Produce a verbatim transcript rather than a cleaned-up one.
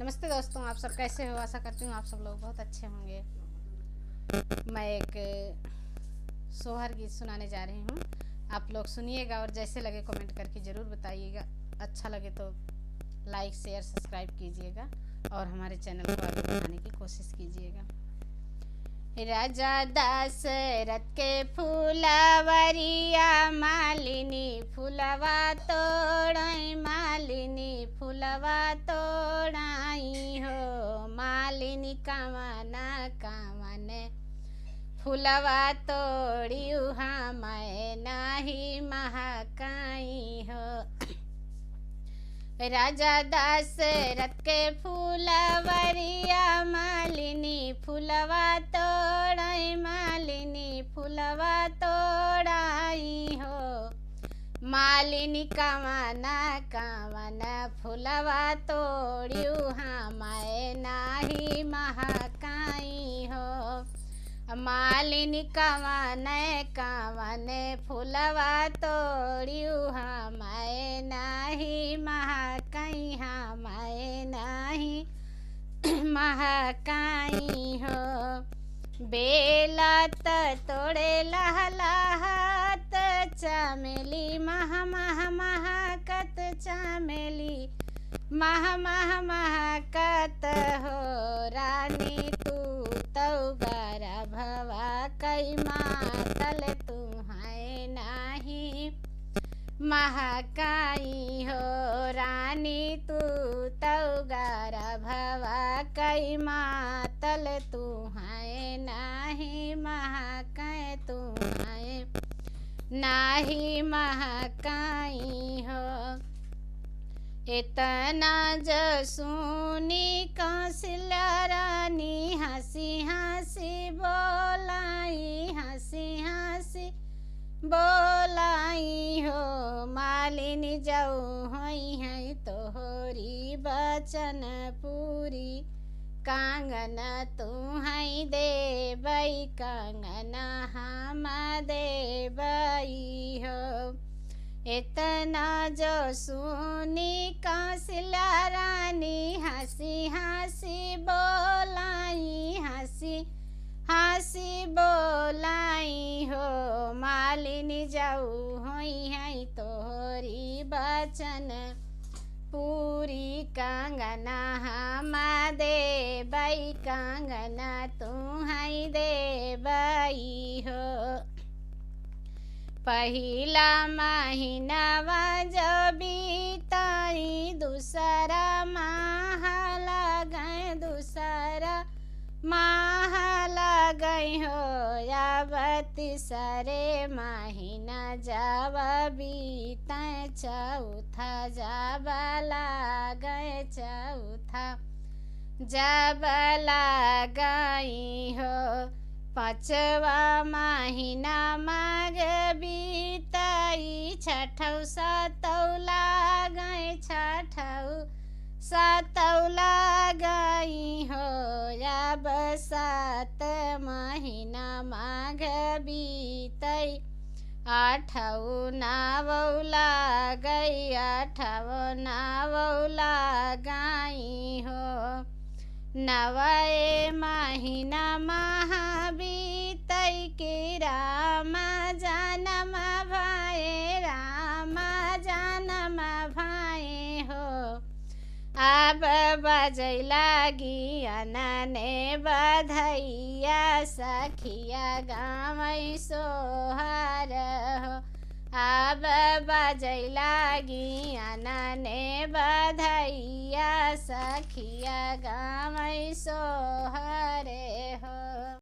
नमस्ते दोस्तों, आप सब कैसे हो? आशा करती हूँ आप सब लोग बहुत अच्छे होंगे। मैं एक सोहर गीत सुनाने जा रही हूँ, आप लोग सुनिएगा और जैसे लगे comment करके ज़रूर बताइएगा। अच्छा लगे तो like, share, subscribe कीजिएगा और हमारे channel को आगे बढ़ाने की कोशिश कीजिएगा। राजा दशरथ के फुलवरिया, मालिनी फुलवा तोड़ाई, मालिनी फुलवा तोड़ाई हो। मालिनी कवन कवन फुलवा तोड़ियु, हमै नाही महकाई हो। राजा दशरथ के फुलवरिया, मालिनी फुलवा तोड़ाई, मालिनी फुलवा तोड़ाई हो। मालिनी कवन कवन फुलवा तोड़ियु, हमै नाही महकाई हो। मालिनी कवन कवन फुलवा तोड़ियु, हमै नाही महकाई, हमै नाही महकाई हो। बेला त तोड़े लहलहात, चमेली मह मह महकत, चमेली मह मह महकत हो। रानी तू तौ गर्भवा कई मातल, तुहै नाही महकाई हो। रानी तू तौ गर्भवा कई मातल, तुहै नाही महकाई, तुहै नाही महकाई हो। एतना जो सुनी कौशल्या रानी, हँसी हँसी बोलाई, हँसी हँसी बोलाई हो। मालिनी जौ होइहैं तोहरी बचन पूरी, कंगन तुहै देबै, कंगन हम देबै हो। एतना जो सुनी कौशल्या रानी, हँसी हँसी बोलाई, हँसी हँसी बोलाई हो। मालिनी जौ होइहैं तोहरी बचन पूरी, कंगन हम देबै, कंगन तुहै देबै हो। पहिला महीनवा जो बीताई, दूसरा माह लागै, दूसरा माह लागै हो। अब तीसरे महीना जब बीतै, चौथा जब लागै, चौथा जब लागै हो। पाँचवा महीना माघ बीतई, छठौ सातौ लागै, छठौ सातौ लागै हो। अब सात महीना माघ बीतई, आठौ नवौ लागै, आठौ नवौ लागै हो। नवै महीना महा बीतई कि राम जनम भए, राम जनम भए हो। अब बजै लागी अनने बधैया, सखिया गावै सोहर हो। अब बजै लागी अनने बधैया, सखिया गावै सोहर हो।